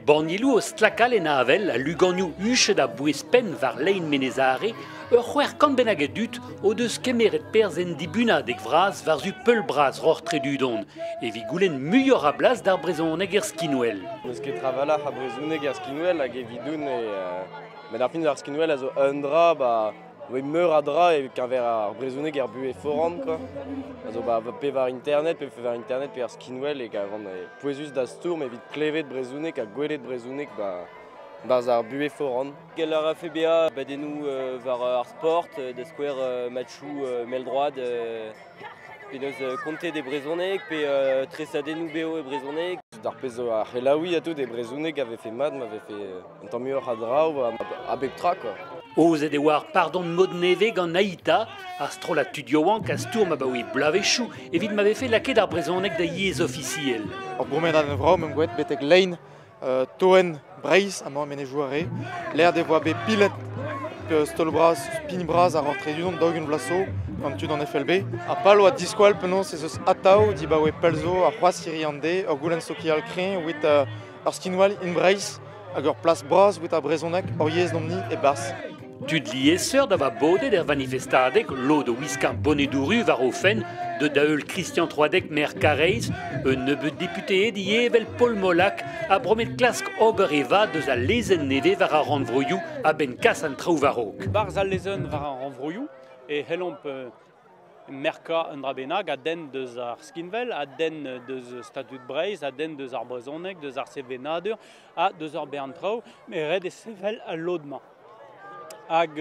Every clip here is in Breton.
Bannieloù o stlakal en avel ha luganioù huchet a-bouez penn war lein Menez Are, ur 600 bennak a dud o deus kemeret perzh en dibunadeg vras war-zu peul bras Roc'h Tredudon evit goulenn muioc'h a blas d'ar brezhoneg er skinwel. N'eus ket trawalc'h a brezhoneg er skinwel hag evidoun e met ar fin ar skinwel a zo un dra ba voe meur a dra e keñver ar brezhoneg er buhez foran quoi. A zo ba pe war internet pe war internet pe ar skinwel e gavan pouezus da stourm evit klevet brezhoneg ha gwelet brezhoneg ba barzh ar buhez foran. Gell a rafe bezañ abadennoù war ar sport, da skouer matchoù mell-droad penaos kontet e brezhoneg pe tresadennoù bev e brezhoneg. D'ar pezh zo ar c'helaouiñ ha tout e brezhoneg a vefe mat ma vefe un tamm muioc'h a draoù a bep tra quoi. Aozet e oa ar pardon mod nevez gant Ai'ta, ar strollad tud yaouank a stourm abaoe bloavezhioù evit ma vefe lakaet ar brezhoneg da yezh ofisiel. Ur bourmenadenn vrav meump gwelet betek lein toenn Breizh amañ Menezioù Are. Lec'h devoa bet pilet stol bras, pign bras ar Tredudon 40 vloaz zo gant tud an FLB. Ha pal oa diskoal penaos ez eus atav dibaoe pell zo ar c'hoazh hiriv an deiz ur goulenn sokial kreñv evit ur skinwel in Breizh hag ur plas bras evit ar brezhoneg hor yezh domp-ni e-barzh. Tud liesseurt a oa bodet er vanifestadeg, lod o wiskañ bonedoù-ru war o fenn, deut da heul Christian Troadec maer Karaez, un nebeud deputeed ivez evel Paul Molac a bromet klask ober e vad eus al lezenn nevez war ar rannvroioù a-benn kas an traoù war-raok. Barzh al lezenn war ar rannvroioù e c'hellomp merkañ un dra bennak a denn deus ar skinwel, a denn deus statud Breizh, a denn deus ar brezhoneg, deus ar sevenadur ha deus ar bern traoù, met ret eo sevel al lod-mañ. Hag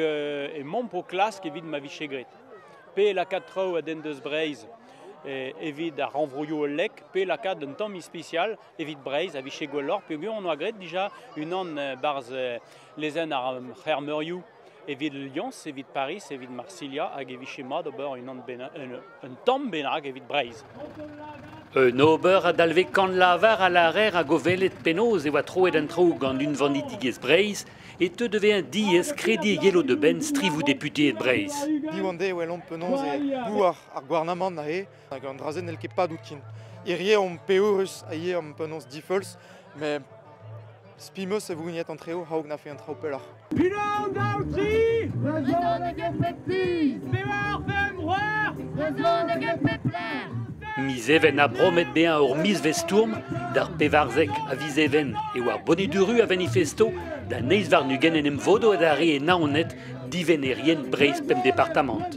emaomp o klask evit ma vije graet. Pe lakaat traoù a denn deus Breizh evit ar rannvroioù hollek, pe lakaat un tamm ispisial evit Breizh a vije gwelloc'h, peogwir hon oa graet dija unan barzh lezenn ar c'hermeurioù evit Lyons, evit Paris, evit Marsilha, hag e vije mat ober unan bennak, un tamm bennak evit Breizh. Un ober a dalve kant lavar a lârer hag o welet penaos e oa troet an traoù gant unvanidigezh Breizh e teu da vezañ diaes krediñ e yelo da benn strivoù deputeed Breizh. Div an deiz e welomp penaos e douar ar gouarnamant aze hag an dra-se n'hell ket padout ken. Hirie omp peurus ha ivez omp penaos difeuls, met spi 'meus e vo gagnet an treo a-raok na fe an traoù pelloc'h. Unan, daou, tri! Brezhoneg e pep ti! Pevar, pemp, c'hwec'h! Brezhoneg e pep lec'h! Miz Even a bromet bezañ ur mizvezh stourm d'ar 14 a viz Even e oa Boneduru a vanifesto da 28 en em vodo adarre e Naoned divennerien Breizh pemp departamant.